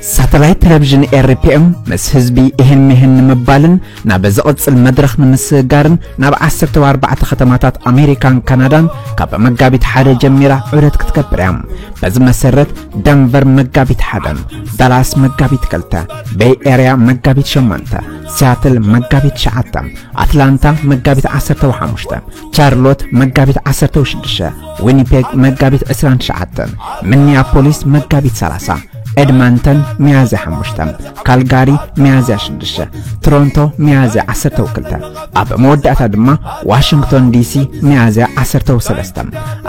ሳተላይት ቴሌቪዥን ኤርፒኤም ምስ ህዝቢ ይህን ሚህን ንምባልን ናብ ዝቕጽል መድረኽ ንምስግጋርን ናብ ዓሰርተ ኣርባዕተ ከተማታት ኣሜሪካን ካናዳን ካብ መጋቢት ሓደ ጀሚራ ዑደት ክትገብር እያ። በዚ መሰረት ደንቨር መጋቢት ሓደ፣ ዳላስ መጋቢት ክልተ፣ ቤይ ኤርያ መጋቢት ሸሞንተ፣ ሲያትል መጋቢት ትሽዓተ፣ ኣትላንታ መጋቢት ዓሰርተ ሓሙሽተ፣ ቻርሎት መጋቢት ዓሰርተ ሽዱሽተ፣ ዊኒፔግ መጋቢት ዕስራን ትሽዓተን፣ ሚኒያፖሊስ መጋቢት ሰላሳ፣ ኤድመንተን ሚያዝያ ሓሙሽተ፣ ካልጋሪ ሚያዝያ ሽዱሽተ፣ ቶሮንቶ ሚያዝያ ዓሰርተ ክልተ፣ ኣብ መወዳእታ ድማ ዋሽንግቶን ዲሲ ሚያዝያ ዓሰርተ ሰለስተ።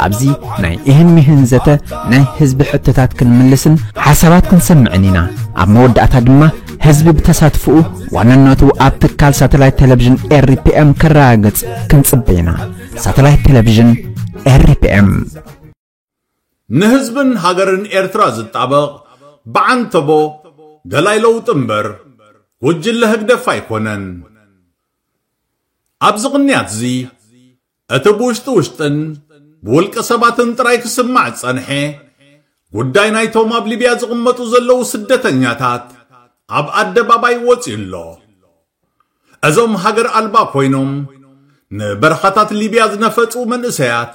ኣብዚ ናይ ኢህን ሚህን ዘተ ናይ ህዝቢ ሕቶታት ክንምልስን ሓሳባት ክንሰምዕን ኢና። ኣብ መወዳእታ ድማ ህዝቢ ብተሳትፎኡ ዋንነቱ ኣብ ትካል ሳተላይት ቴሌቪዥን ኤርፒኤም ከረጋግጽ ክንጽበ ኢና። ሳተላይት ቴሌቪዥን ኤርፒኤም። ንህዝብን ሃገርን ኤርትራ ዝጣበቕ ብዓንተቦ ደላይ ለውጢ እምበር ጉጅለ ህግደፍ ኣይኮነን። ኣብዚ ቅንያት እዚ እቲ ብውሽጢ ውሽጥን ብውልቀ ሰባትን ጥራይ ክስማዕ ዝጸንሐ ጉዳይ ናይቶም ኣብ ሊብያ ዝቕመጡ ዘለዉ ስደተኛታት ኣብ ኣደባባይ ወጺኡ ኣሎ። እዞም ሃገር ኣልባ ኮይኖም ንበረኻታት ሊብያ ዝነፈጹ መንእሰያት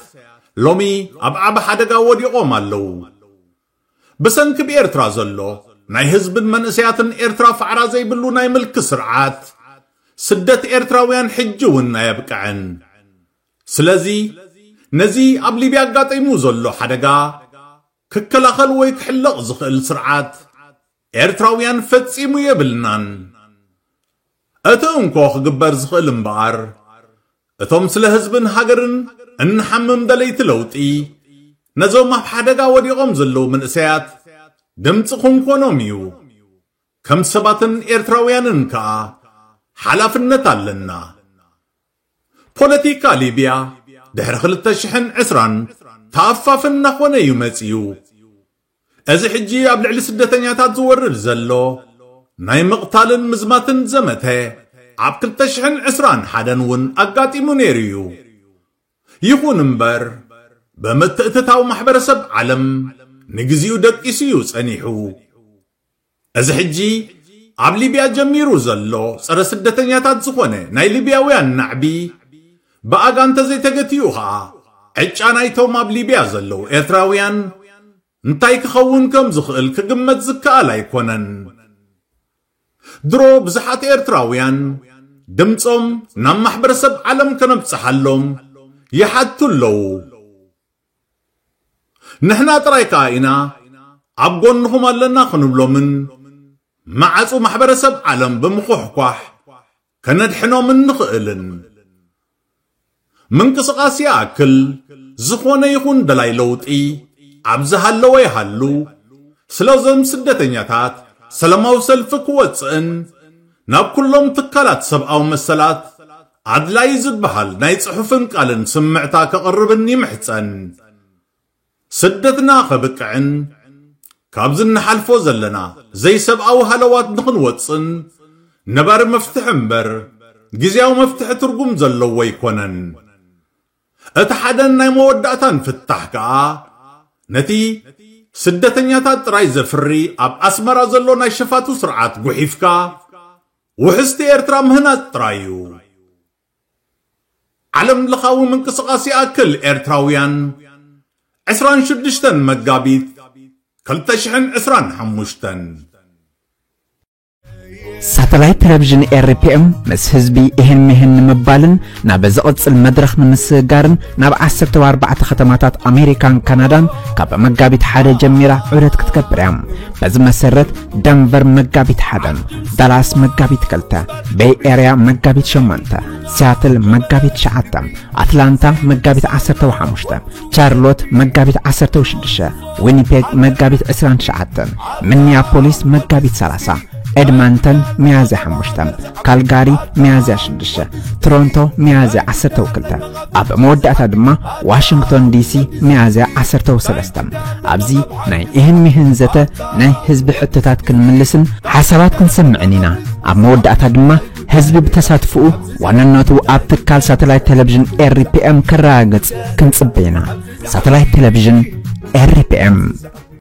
ሎሚ ኣብ ዓቢ ሓደጋ ወዲቖም ኣለዉ። ብሰንኪ ብኤርትራ ዘሎ ናይ ህዝብን መንእሰያትን ኤርትራ ፋዕራ ዘይብሉ ናይ ምልኪ ስርዓት ስደት ኤርትራውያን ሕጂ እውን ኣየብቅዐን። ስለዚ ነዚ ኣብ ሊብያ ኣጋጢሙ ዘሎ ሓደጋ ክከላኸል ወይ ክሕለቕ ዝኽእል ስርዓት ኤርትራውያን ፈጺሙ የብልናን። እቲ እንኮ ክግበር ዝኽእል እምበኣር እቶም ስለ ህዝብን ሃገርን እንሓምም ደለይቲ ለውጢ ነዞም ኣብ ሓደጋ ወዲቖም ዘለዉ መንእሰያት ድምጺ ክንኮኖም እዩ። ከም ሰባትን ኤርትራውያንን ከኣ ሓላፍነት ኣለና። ፖለቲካ ሊብያ ድሕሪ ክልተ ሽሕን ዕስራን ተኣፋፊ እናኾነ እዩ መጺኡ። እዚ ሕጂ ኣብ ልዕሊ ስደተኛታት ዝወርድ ዘሎ ናይ ምቕታልን ምዝማትን ዘመተ ኣብ ክልተ ሽሕን ዕስራን ሓደን እውን ኣጋጢሙ ነይሩ እዩ። ይኹን እምበር ብምትእትታው ማሕበረሰብ ዓለም ንግዚኡ ደቂሱ እዩ ጸኒሑ። እዚ ሕጂ ኣብ ሊብያ ጀሚሩ ዘሎ ጸረ ስደተኛታት ዝኾነ ናይ ሊብያውያን ናዕቢ ብኣጋ እንተዘይተገቲኡ ኸኣ ዕጫ ናይቶም ኣብ ሊብያ ዘለዉ ኤርትራውያን እንታይ ክኸውን ከም ዝኽእል ክግመት ዝከኣል ኣይኮነን። ድሮ ብዙሓት ኤርትራውያን ድምጾም ናብ ማሕበረሰብ ዓለም ከነብጽሓሎም ይሓቱ ኣለዉ። ንሕና ጥራይ ከኣ ኢና ኣብ ጎንኹም ኣለና ክንብሎምን ማዕጹ ማሕበረሰብ ዓለም ብምኹሕኳሕ ከነድሕኖምን ንኽእልን። ምንቅስቓስ ይኣክል ዝኾነ ይኹን ደላይ ለውጢ ኣብ ዝሃለወ ይሃሉ ስለዞም ስደተኛታት ሰላማዊ ሰልፊ ክወጽእን ናብ ኩሎም ትካላት ሰብኣዊ መሰላት ኣድላይ ዝበሃል ናይ ጽሑፍን ቃልን ስምዕታ ከቕርብን ይምሕጸን። ስደትና ከብቅዕን ካብዚ እንሓልፎ ዘለና ዘይሰብኣዊ ሃለዋት ንኽንወጽን ነባሪ መፍትሒ እምበር ግዝያዊ መፍትሒ ትርጉም ዘለዎ ኣይኮነን። እቲ ሓደን ናይ መወዳእታን ፍታሕ ከኣ ነቲ ስደተኛታት ጥራይ ዘፍሪ ኣብ ኣስመራ ዘሎ ናይ ሸፋቱ ስርዓት ጉሒፍካ ውሕስቲ ኤርትራ ምህናጽ ጥራይ እዩ። ዓለም ለኻዊ ምንቅስቓስ ይኣክል ኤርትራውያን ዕስራን ሽዱሽተን መጋቢት ክልተ ሽሕን ዕስራን ሓሙሽተን። ሳተላይት ቴሌቪዥን ኤርፒኤም ምስ ህዝቢ ይህን ሚህን ንምባልን ናብ ዝቕጽል መድረኽ ንምስግጋርን ናብ ዓሰርተ ኣርባዕተ ከተማታት ኣሜሪካን ካናዳን ካብ መጋቢት ሓደ ጀሚራ ዑደት ክትገብር እያ። በዚ መሰረት ደንቨር መጋቢት ሓደ፣ ዳላስ መጋቢት ክልተ፣ ቤይ ኤርያ መጋቢት ሸሞንተ፣ ሲያትል መጋቢት ትሽዓተ፣ ኣትላንታ መጋቢት ዓሰርተ ሓሙሽተ፣ ቻርሎት መጋቢት ዓሰርተ ሽዱሽተ፣ ዊኒፔግ መጋቢት ዕስራን ትሽዓተን፣ ሚኒያፖሊስ መጋቢት ሰላሳ፣ ኤድመንተን ሚያዝያ ሓሙሽተ፣ ካልጋሪ ሚያዝያ ሽዱሽተ፣ ቶሮንቶ ሚያዝያ ዓሰርተ ክልተ፣ ኣብ መወዳእታ ድማ ዋሽንግቶን ዲሲ ሚያዝያ ዓሰርተ ሰለስተ። ኣብዚ ናይ ኢህን ሚህን ዘተ ናይ ህዝቢ ሕቶታት ክንምልስን ሓሳባት ክንሰምዕን ኢና። ኣብ መወዳእታ ድማ ህዝቢ ብተሳትፎኡ ዋንነቱ ኣብ ትካል ሳተላይት ቴሌቪዥን ኤርፒኤም ከረጋግጽ ክንጽበ ኢና። ሳተላይት ቴሌቪዥን ኤርፒኤም።